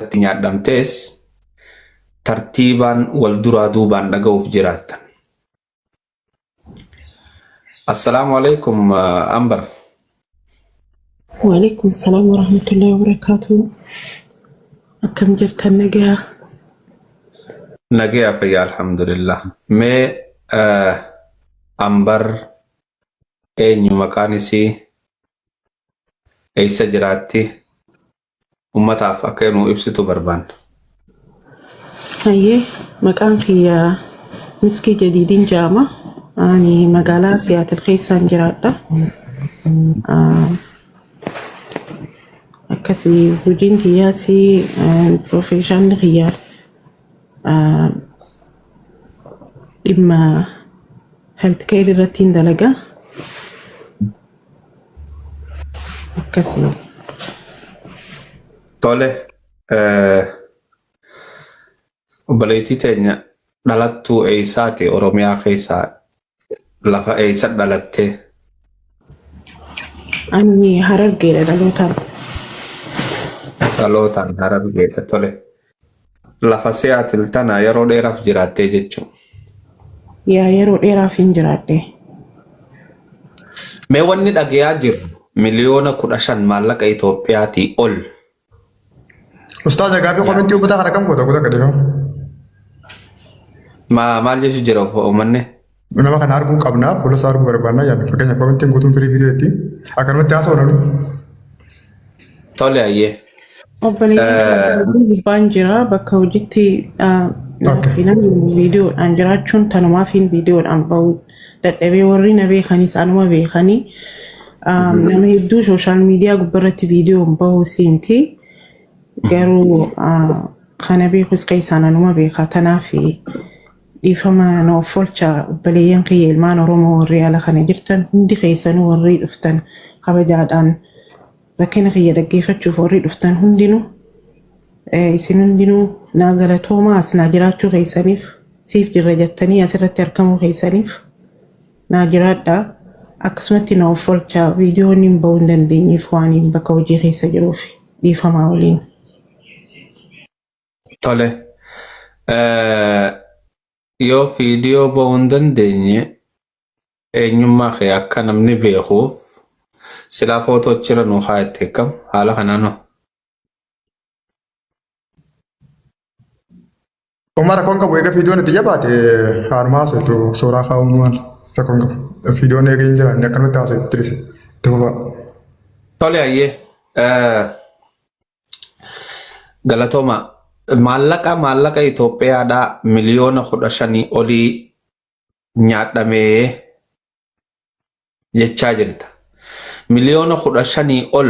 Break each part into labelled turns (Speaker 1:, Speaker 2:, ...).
Speaker 1: Itti nyaadhamtees tartiibaan wal duraa duubaan dhaga'uuf jiraattan. Assalaamu alaikum Ambar.
Speaker 2: Waalaikum salaam warahmatullahi wabarakatuh. Akkam jirtan nagaa?
Speaker 1: Nagaya fayyaa alhamdulillah. Mee Ambar eenyu maqaan isii eessa jiraatti ummataaf akka nuu ibsitu barbaanna.
Speaker 2: Hayyee maqaan kiyya Miskii Jadiidiin jedhama. Ani magaalaa Siyaatil keessaan jiraadha. Akkasii hojiin kiyyaas piroofeeshaanni kiyya dhimma health care irratti hin dalaga. Akkasii.
Speaker 1: Tole, obboleettii teenya dhalattuu eessaati Oromiyaa keessaa lafa eessa dhalattee?
Speaker 2: Ani Harargeedha dhalootaan.
Speaker 1: Dhalootaan Harargeedha tole. Lafa Siyaatil tana yeroo dheeraaf jiraattee jechuun.
Speaker 2: Yaa yeroo dheeraaf hin jiraadhe.
Speaker 1: Mee wanni dhagayaa jirru miliyoona 15 maallaqa Itoophiyaatii ol.
Speaker 3: Ustaaza gaafii komentii uummataa kana kam goota goota gadhiifama.
Speaker 1: Maal jechu jira uummanni?
Speaker 3: Nama kana arguu qabna fuula isaa arguu barbaanna yaadna fakkeenya komentiin guutuun firii viidiyoo itti akkanumatti haasa'u namni.
Speaker 1: Tole ayyee.
Speaker 2: Obboleeyyan koo gubbaan jira bakka hojiitti namni viidiyoodhaan jiraachuun tanumaafin viidiyoodhaan bahu dadhabee warri na beekanis anuma beekanii nama hedduu sooshaal miidiyaa gubbarratti viidiyoon bahu siimti garuu kana beekus keessaan anuma beeka tanaaf dhiifama na of olcha obboleeyyan kiyya ilmaan Oromoo warri ala kana jirtan hundi keessanuu warri dhuftan kabajaadhaan Rakkina kiyya dhaggeeffachuuf warri dhuftan hundinuu isin hundinuu naa galatoomaa as naa jiraachuu keessaniif siif jirra jettanii asirratti argamuu keessaniif naa jiraadhaa. Akkasumatti na of olchaa viidiyoon hin ba'uu hin dandeenyeef waan hin bakka hojii keessa jiruuf dhiifamaa waliin.
Speaker 1: Tole. Yoo viidiyoo ba'uu hin dandeenye eenyummaa kee akka namni beekuuf silaa footoo achirra nuu kaa'atte akkam haala kanaan hoo?
Speaker 3: Homaa rakkoon qabu eega viidiyoon itti jabaate haanuma haasoftu suuraa kaa'uun waan rakkoon qabu. Viidiyoon eega hin jiraanne akkanumatti haasoftu itti fufaa.
Speaker 1: Tole ayyee. Galatooma. Maallaqa Itoophiyaadhaa miliyoona 15 olii nyaadhamee jechaa jirta. Miliyoona 15 ol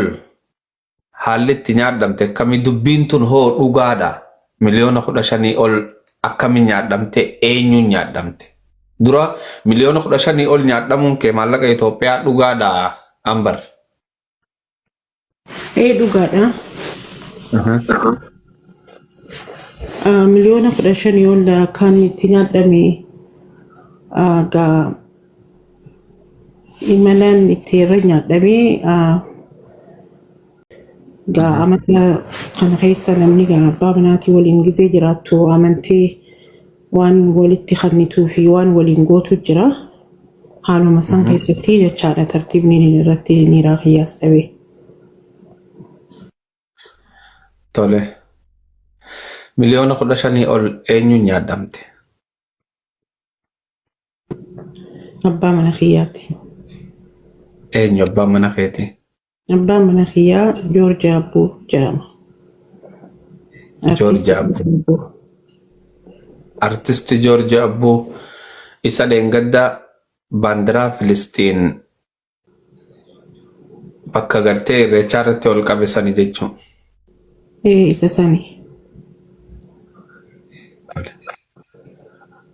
Speaker 1: haalli itti nyaadhamte akkami dubbiin tun hoo dhugaadha? Miliyoona 15 ol akkamiin nyaadhamte eenyuun nyaadhamte? Dura miliyoona 15 ol nyaadhamuun kee maallaqa Itoophiyaa dhugaadha Ambar?
Speaker 2: Ee dhugaadha. Miliyoona 15 ol kan itti nyaadhame gaa imalaan itti irra nyaadhame gaa amata kana keessa namni gaa abbaa manaatii waliin gizee jiraattu amantee waan walitti kannituu fi waan waliin gootu jira. Haaluma san keessatti jechaadha tartiibni inni irratti miiraa kiyyaas dhabe.
Speaker 1: Tole. Miliyoona 15 ol eenyuun nyaadhamte?
Speaker 2: Abbaa mana kiyyaati.
Speaker 1: Eenyu abbaan mana keetii?
Speaker 2: Abbaan mana kiyyaa Joorji Abbuu jedhama.
Speaker 1: Joorji Abbuu.
Speaker 2: Abbuu.
Speaker 1: Artisti Joorji Abbuu isa dheengadda baandiraa Filisxiin bakka gartee irreechaa irratti ol qabe sani jechuun.
Speaker 2: Ee isa sani.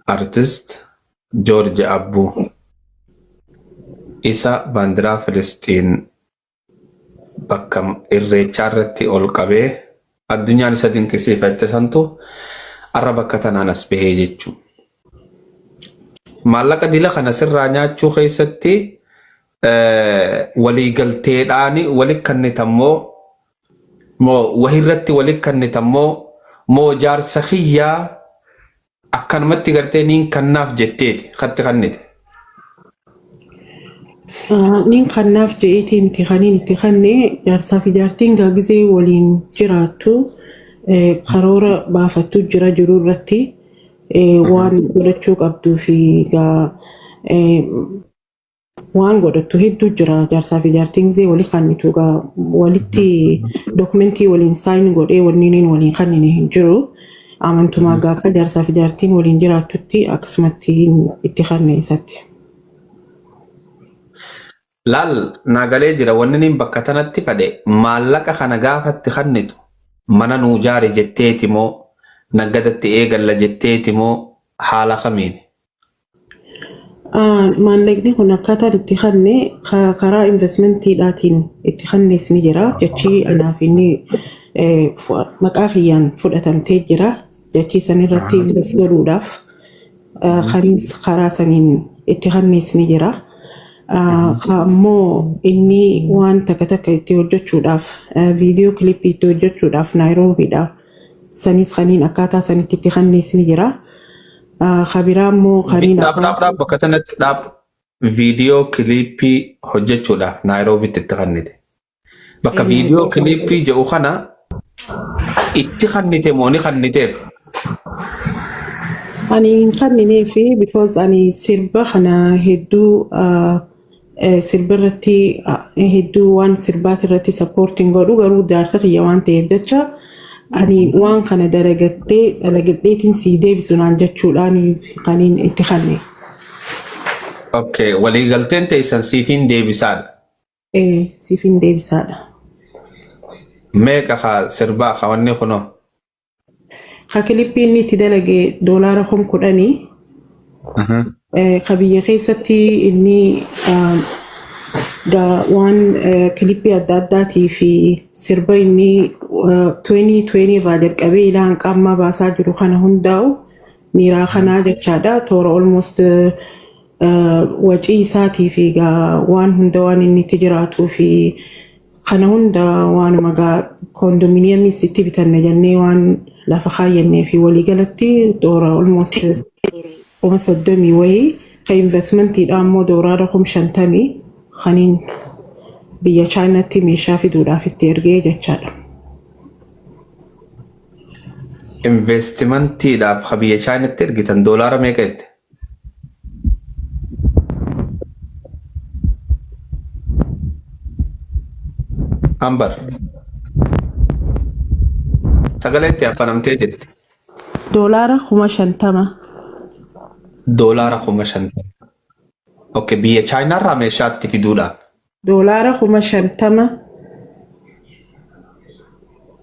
Speaker 1: Artist Joorji Abbuu isa baandiraa Filisxiin bakka irreechaa irratti ol qabee addunyaan isa dinqisiifatte santu arra bakka tanaan as bahee jechuudha. Maallaqa dila kana sirraa nyaachuu keessatti waliigalteedhaan wali kannitammoo Moo wahirratti wali kannitan moo, moo jaarsa kiyyaa akkanumatti gartee niin kannaaf jetteeti katti kannite?
Speaker 2: Niin kannaaf je'eetii miti kaniin itti kanne. Jaarsaa fi jaartiin gaagizee waliin jiraattu karoora baafattu jira jiru irratti waan godhachuu qabduu fi gaa waan godhattu hedduu jira. Jaarsaa fi jaartiin gizee walii kannitu gaa walitti dokumentii waliin sign godhee wanniin waliin kannine hin jiru. Amantumaa gaa akka jaarsaa fi jaartiin waliin jiraattutti akkasumatti itti kanne isatti.
Speaker 1: Laal, naagalee jira. Wanni niin bakka tanatti fadhe, maallaqa kana gaafatti kannitu mana nuu jaari jetteeti moo, naggadatti eegalla jetteeti moo, haala kamiini?
Speaker 2: Maallaqni kun akkaataan itti kanne karaa investmentiidhaatiin itti kannes ni jira. Jechi anaaf inni maqaa kiyyaan fudhatamtee jira. Jechi san irratti invest godhuudhaaf kanis karaa saniin itti kannes ni jira. Ammoo inni waan takka takka itti hojjechuudhaaf, viidiyoo kilippii itti hojjechuudhaaf Naayiroobiidha. Sanis kaniin akkaataa sanitti itti kannes ni jira. Kabiraa immoo kaniin
Speaker 1: Dhaab, dhaab, dhaab, bakka tanatti dhaab. Viidiyoo kilippii hojjechuudhaaf Naayiroobitti itti kannite. Bakka viidiyoo kilippii jedhu kana itti kannite moo ni kanniteef?
Speaker 2: Ani hin kanninee fi because ani sirba kana hedduu sirba irratti hedduu waan sirbaati irratti supporting godhu, garuu jaarsa kiyya waan ta'eef jecha ani waan kana dalagattee dalagadheetiin sii deebisu naan jechuudhaan kaniin itti kanne.
Speaker 1: Okay, waliigalteen teessan siifiin deebisaadha.
Speaker 2: Siifin deebisaadha.
Speaker 1: Meeqa haa sirbaa haa wanni kunoo?
Speaker 2: Ka kilippii inni itti dalage $10,000. Ka biyya keessatti inni waan kilippii adda addaatii fi sirba inni 2020 irraa jalqabee ilaa hanqa ammaa baasaa jiru kana hundaa'u miiraa kanaa jechaadha. Toora almost wacii isaatii fi gaa waan hunda waan inni itti jiraatuu fi kana hunda waanuma gaa koondominiyeemiis itti bitanne jennee waan lafa kaayyannee fi waliigalatti toora almost 30,000 wayii, ka investmentiidha ammoo $50,000 kaniin biyya Chaayinaatti meeshaa fiduudhaaf itti ergee jechaadha.
Speaker 1: Investmentiidhaaf ka biyya Chaayinaatti ergitan doolaara meeqa jette? Ambar. Sagalee itti affanamtee jirti.
Speaker 2: $50,000.
Speaker 1: $50,000. Okay, biyya Chaayinaarraa meeshaatti fiduudhaaf.
Speaker 2: $50,000.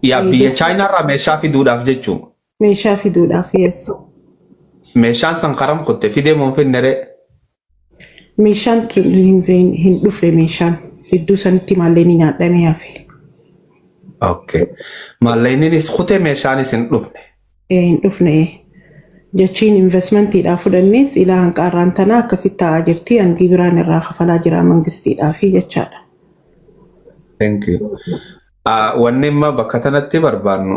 Speaker 1: Yaa, biyya Chaayinaarraa meeshaa fiduudhaaf jechuun.
Speaker 2: Meeshaa fiduudhaaf, yes.
Speaker 1: Meeshaan san karam kutte, fidee moo hin finne ree?
Speaker 2: Meeshaan tun hin dhufne. Meeshaan hedduu sanitti maallee ni nyaadhamee hafe.
Speaker 1: Okay. Maallaqninis kutee, meeshaanis hin dhufne.
Speaker 2: Hin dhufne. Jechiin investmentiidhaaf fudhannes ilaa hanqaarraan tanaa akkasitti taa'aa jirti. Hangi biraan irraa kafalaa jira mangistiidhaafi jechaadha.
Speaker 1: Thank you. Wanni amma bakka tanatti barbaannu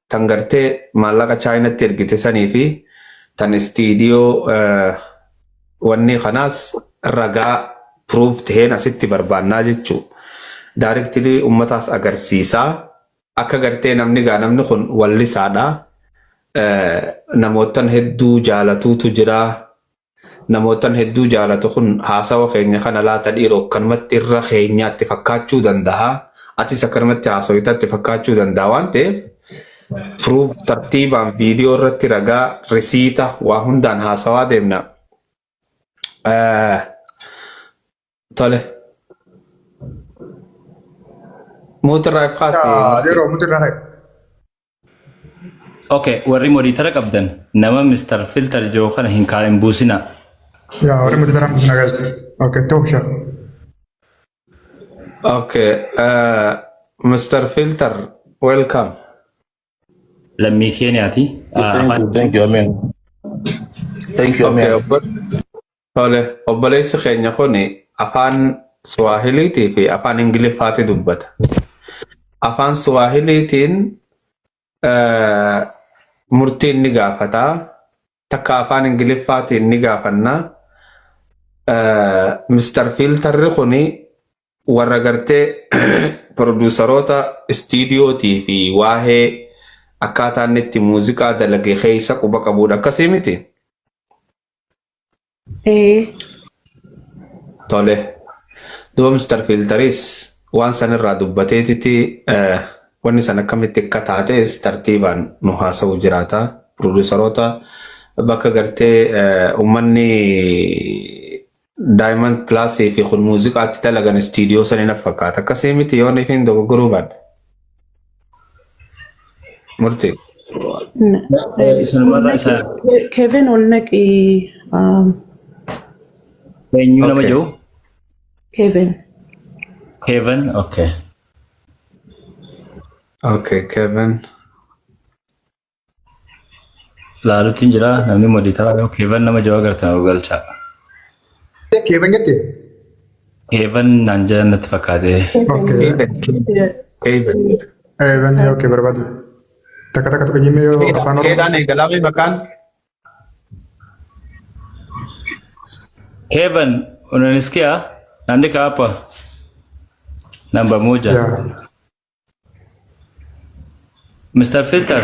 Speaker 1: tan gartee maallaqa Chaayinaatti ergite sanii fi tan istiidiyoo wanni kanaas ragaa proof taheen asitti barbaannaa jechuu. Directly ummataas agarsiisaa akka gartee namni gaa namni kun wallisaadha. Namootan hedduu jaalatuutu jira. Namootan hedduu jaalatu kun haasawa keenya kana laata dhiiroo akkanumatti irra keenyaatti fakkaachuu danda'a. Atis akkanumatti haasawitaatti fakkaachuu danda'a waan ta'eef proof tartiibaan viidiyoo irratti ragaa risiita waa hundaan haasawaa deemna. Tole. Muutirraa if kaasi.
Speaker 3: Yeroo mutirraa ka'e.
Speaker 4: Okay, warri moderator qabdan nama Mr. Filter jiru kana hin kaa hin buusina.
Speaker 3: Yaa, warri moderator busina guys. Okay, ta'u sha.
Speaker 1: Okay. Mr. Filter, welcome.
Speaker 4: Lammii Keeniyaati.
Speaker 5: Thank you, thank you, Amen. Thank you,
Speaker 1: Okay,
Speaker 5: Amen.
Speaker 1: Tole, obboleessi keenya kun afaan Swahiliitii fi afaan Ingiliffaatti dubbata. Afaan Suwaahiliitiin murtiin ni gaafata. Takka afaan Ingiliffaatiin ni gaafanna. Mr. Filterri kuni warra gartee produusaroota istiidiyootii fi waa'ee akkaataa inni itti muuziqaa dalage keessa quba qabudha. Akkasii miti?
Speaker 2: Ee.
Speaker 1: Tole. Duba Mr. Filteris waan sanirraa dubbateetiti wanni san akkamitti akka taates tartiibaan nu haasa'u jiraata. Produusaroota bakka gartee uummanni Diamond Plus fi kun muuziqaatti dalagan istiidiyoo sanii na fakkaata. Akkasii miti yoo ifin dogoggoruu baadhe? Murtii.
Speaker 4: Isunumarraa isa
Speaker 2: Kevin ol naqi.
Speaker 4: Eenyu nama
Speaker 1: Okay.
Speaker 4: jiru?
Speaker 2: Kevin.
Speaker 4: Kevin, okay.
Speaker 1: Okay, Kevin.
Speaker 4: Laalutti hin jira namni moditaraa yoo Kevin nama jiru agartan ol galchaa.
Speaker 3: Kevin jette?
Speaker 4: Kevin naan jedhan natti fakkaate.
Speaker 3: Okay.
Speaker 1: Kevin. Kevin.
Speaker 3: Kevin okay barbaade. Takka takka tokko jimee yoo afaan Oromoo.
Speaker 1: Keedhaan eegalaame maqaan?
Speaker 4: Kevin, unanisikia? Andika hapa. Namba moja.
Speaker 3: Yaa.
Speaker 4: Mr. Filter.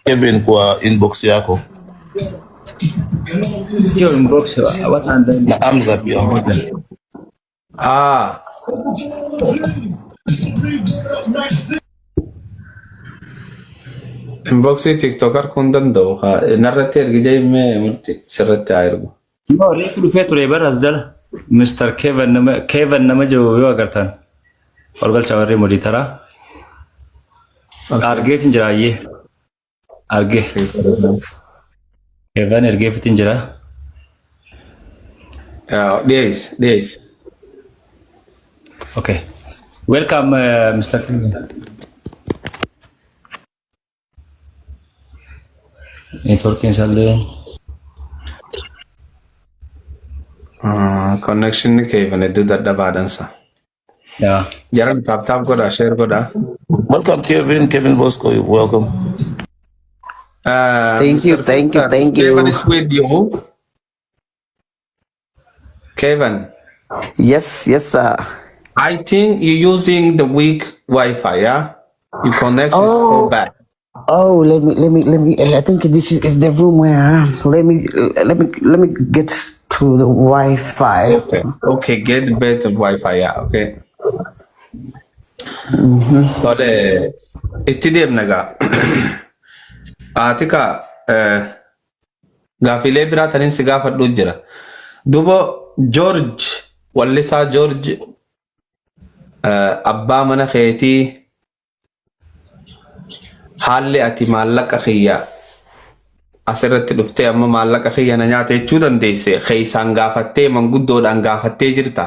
Speaker 5: Kevin kwa inbox yako.
Speaker 4: Hiyo inbox watu andani.
Speaker 5: Na Hamza pia.
Speaker 4: Moja.
Speaker 1: Ah. Inboxii TikTok arguu hin danda'u. Narratti ergi jee murti sirratti haa ergu.
Speaker 4: No, reefu dhufee ture bara as jala. Mr. Kevin nama jiru yoo agartan. Ol galcha warri moditaraa. Argeetiin jira ayyee. Arge. Kevin ergeefitiin jira.
Speaker 1: Dhiyees dhiyees.
Speaker 4: Okay. Welcome, Mr. Kevin. Networkiin isaallee.
Speaker 1: Connection Kevin hedduu dadhabaadhansa.
Speaker 4: Yaa.
Speaker 1: Jaran tap tap godha, share godha.
Speaker 5: Welcome Kevin, Kevin Bosco, welcome.
Speaker 6: Thank you,
Speaker 1: Mr.
Speaker 6: thank you,
Speaker 1: Filter,
Speaker 6: thank
Speaker 1: Kevin
Speaker 6: you.
Speaker 1: is with you. Kevin,
Speaker 6: Yes, yes, sir.
Speaker 1: I think you're using the weak Wi-Fi, yeah? Your connection is so
Speaker 6: Oh,
Speaker 1: bad.
Speaker 6: oh, let me. I think this is the room where I am. Let me get to the Wi-Fi.
Speaker 1: Okay, get better Wi-Fi, yeah, okay. Tole, itti deemna gaa. Atika, gaafilee biraa taniin si gaafadhu jira. Duba George, wallisaa George, abbaa mana keetii haalli ati maallaqa kiyya asirratti dhuftee amma maallaqa kiyya na nyaata jechuu dandeesse keeysaan gaafattee manguddoodhaan gaafattee jirta.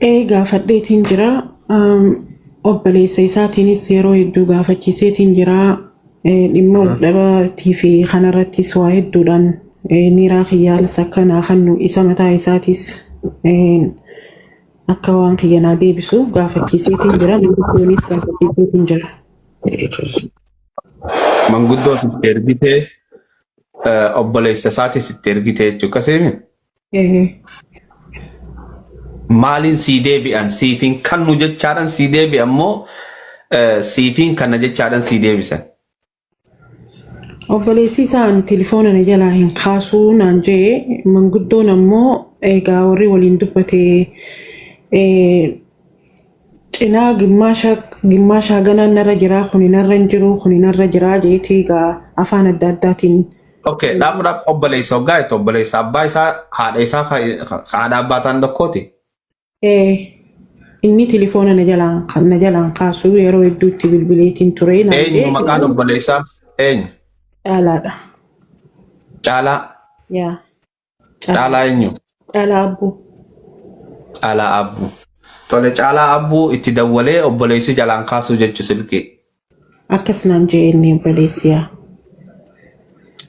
Speaker 2: Ee, gaafadheetiin jira. Obboleessa isaatiinis yeroo hedduu gaafachiiseetiin jira. Dhimma waldhabaatii fi kanarrattis waa hedduudhaan niiraa kiyyaalas akka naa kennu isa mataa isaatis akka waan kiyya naa deebisu gaafachiiseetiin jira. Manguddoonis gaafachiiseetiin jira.
Speaker 1: Manguddoo sitti ergitee obboleessa isaatis itti ergitee jechuudha. Akkasiimi?
Speaker 2: Ee.
Speaker 1: Maaliin sii deebi'an? Siifiin kannu jechaadhaan sii deebi'an moo siifiin kanna jechaadhaan sii deebisan?
Speaker 2: Obboleessi isaan telefoona na jalaa hin kaasuu naan jee, manguddoon ammoo egaa warri waliin dubbate cinaa gimmaasha gimmaasha ganaan narra jiraa, kuni narra hin jiru, kuni narra jiraa jeetii egaa afaan adda addaatiin.
Speaker 1: Okay, dhaabuudhaaf obboleessa hoggaa jettu obboleessa abbaa isaa haadha isaa haadha abbaa ta'an tokkooti.
Speaker 2: Inni telefoona na jalaan kaasuu yeroo hedduutti bilbileetiin ture naan
Speaker 1: Eenyu
Speaker 2: jee.
Speaker 1: maqaan obboleessaa? Eenyu?
Speaker 2: Caalaadha.
Speaker 1: Caalaa.
Speaker 2: Yaa. Caalaa.
Speaker 1: Caalaa eenyu?
Speaker 2: Caalaa Abbuu.
Speaker 1: Caalaa Abbuu. Tole, Caalaa Abbuu itti dawwalee obboleessi jalaan kaasuu jechu silkii.
Speaker 2: Akkas naan jee inni obboleessi, yaa.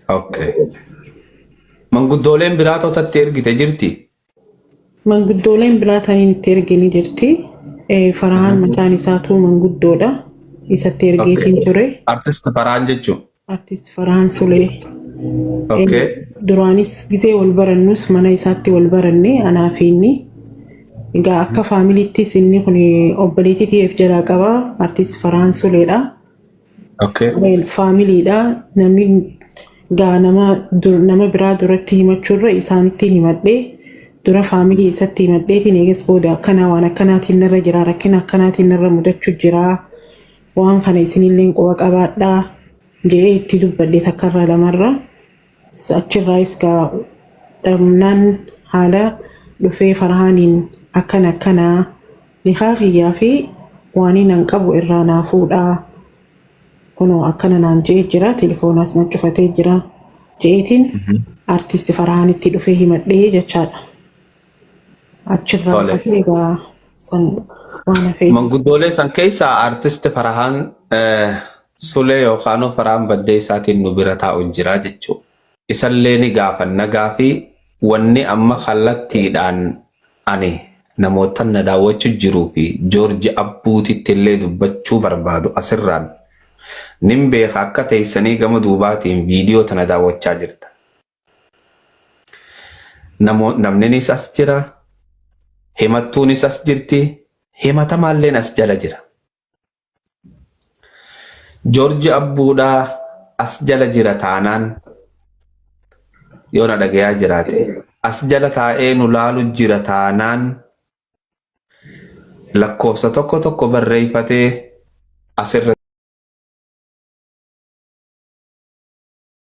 Speaker 1: Okay. Manguddooleen biraa totatti ergite jirti.
Speaker 2: Manguddooleen biraa taniin itti erge ni jirti. Farahaan mataan isaatuu manguddoodha. Isatti ergeetiin ture.
Speaker 1: Artist Farhaan jechuun.
Speaker 2: Artist Farahaan Sulee. Duraanis gizee wal barannus mana isaatti wal baranne anaa fi inni. Egaa akka familyttis inni kun obboleettii TF jalaa qaba. Artist Farahaan Suleedha. Familydha. Namni gaa nama biraa duratti himachuurra isaanitti himadhee, dura family isatti himadheetiin, eegas booda akkanaa waan akkanaatiin narra jira, rakkina akkanaatiin narra mudachuu jira, waan kana isinillee quba qabaadhaa jedhee itti dubbadhe takkarraa lamarra. Achirraayis gaa dhabnaan haala dhufee Farhaaniin akkana akkanaa nikaa kiyyaa fi waan inni qabu irraa naa fuudhaa, kunoo akkana naan je'ee jira, telefoonaas na cufatee jira je'eetiin artisti Farhaanitti dhufee himadhee jechaadha. Achirraa ka'ee egaa san waan hafee.
Speaker 1: Manguddoolee san keessaa artist Farhaan Sulee yookaan Farhaan Baddeessaatiin nu bira taa'u jira jechuudha. Isallee ni gaafanna. Gaafii wanni amma kallattiidhaan ani namoota na daawwachuu jiruu fi Joorji Abbuutitti illee dubbachuu barbaadu, asirraan nin beeka akka teessanii gama duubaatiin viidiyoo tana daawwachaa jirta. Namninis as jira, himattuunis as jirti, himatamaalleen as jala jira. Joorji Abbuudhaa as jala jira taanaan, yoo na dhagayaa jiraate, as jala taa'ee nu laalu jira taanaan, lakkoofsa tokko tokko barreeffatee asirra